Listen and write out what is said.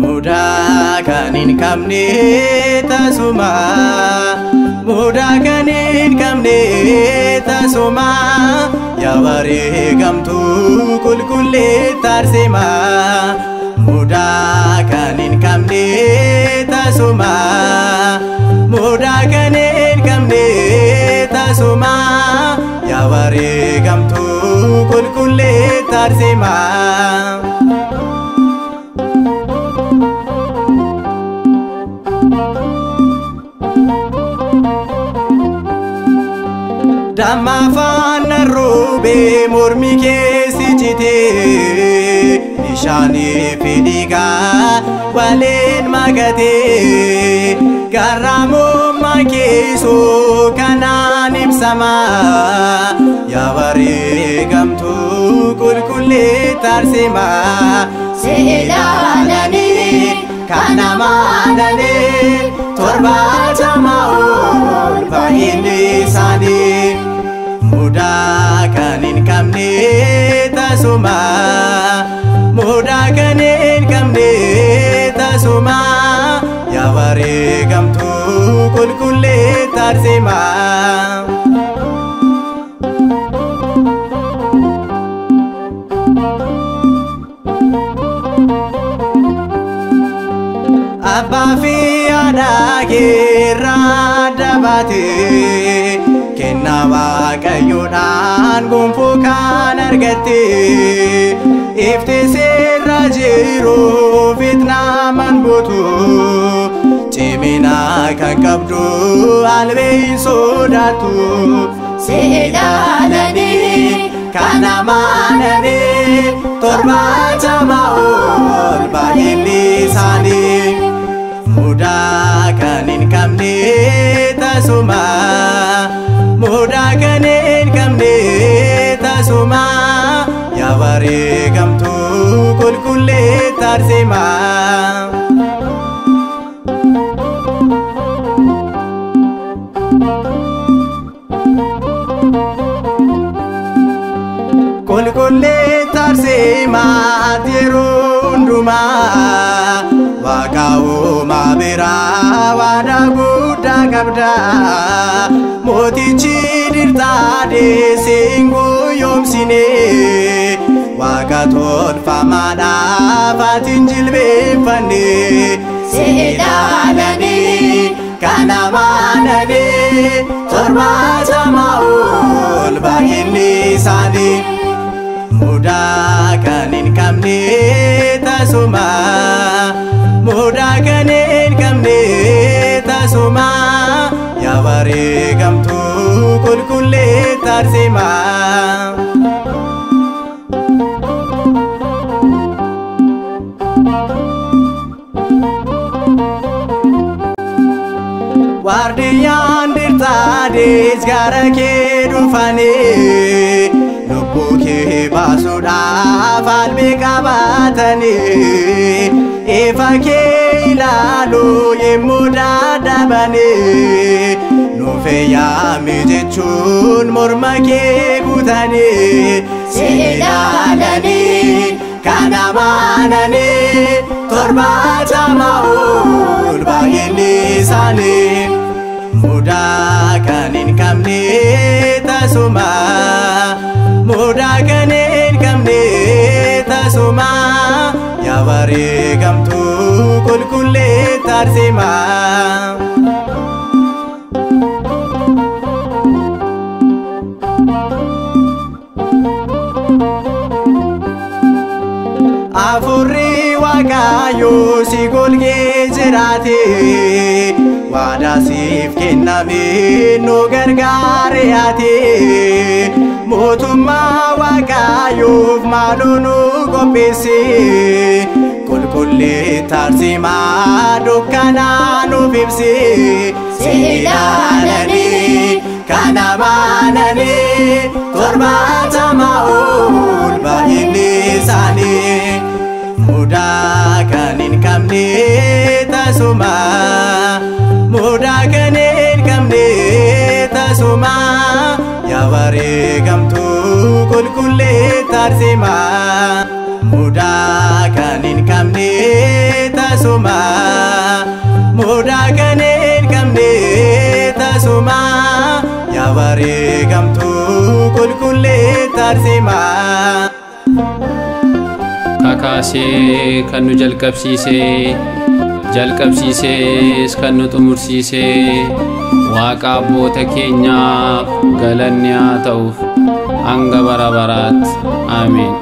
Mudaa kan hin qabne tasuma, mudaa kan hin qabne tasuma, yaa wareegamtuu qulqulleetta Arseemaa. Mudaa kan hin qabne tasuma, mudaa kan hin qabne tasuma, yaa wareegamtuu qulqulleetta Arseemaa. Damma faana roobee mormi keessi citee, bishaanii fi dhiigaa waliin makatee, garraamummaa keessoo kanaan ibsama. Yaa wareegamtuu qulqulleetta Arseemaa. Si ilaalanii kan amananii 70 ol baay'inni isaanii. Mudaa kan hin qabne tasuma, mudaa kan hin qabne tasuma, yaa wareegamtuu qulqulleetta Arseemaa. Abbaa fi haadha keerraa adda baatee, kennaa Waaqayyoodhaan gonfoo kan argatte, ifti sirra jiru fitnaaman buutu, cimina kan qabdu albee hin sodaattu. Si ilaalanii kan amananii 70 ol baay'inni isaanii. Mudaa kan hin qabne tasuma, mudaa kan hin qabne tasuma, yaa wareegamtuu qulqulleetta Arseemaa. Qulqulleetta Arseemaa yeroo hundumaa, Waaqa uumaa biraa waadaa guddaa qabda. Mootichi dirtaadee siin guyyoomsine, Waaqa tolfamaadhaaf ati hin jilbeenfanne. Si ilaalanii kan amananii 70 ol baay'inni isaanii. Mudaa kan hin qabne tasuma, mudaa kan hin qabne tasuma, yaa wareegamtuu qulqulleetta Arseemaa. Waardiyyaan dirtaadees gara kee dhufanii, lubbuu kee baasuudhaaf albee qabatanii, ifa kee ilaaluu yemmuu dadhabanii, nuuf yaami jechuun morma kee kutanii. Si ilaalanii kan amananii 70 ol baay'inni isaanii. Mudaa kan hin qabne tasuma, mudaa kan hin qabne tasuma, yaa wareegamtuu qulqulleetta Arseemaa. Afurri Waaqayyoo si golgee jiraate, waadaa siif kenname nu gargaare ati. Mootummaa Waaqayyoof maaloo nu qopheessi. Qulqulleettii Arseemaa dukkanaa nuuf ibsi. Si ilaalanii kan amananii 70 ol baay'inni isaanii. Mudaa kan hin qabne tasuma, mudaa kan hin qabne tasuma, yaa wareegamtuu qulqulleettii Arseemaa. Mudaa kan hin qabne tasuma, mudaa kan hin qabne tasuma, yaa wareegamtuu qulqulleettii Arseemaa. Kakaasee kan nu jalqabsiisee, jalqabsiisees kan nu xumursiisee, Waaqa abboota keenyaaf galanni haa ta'uuf hanga bara baraatti. Ameen.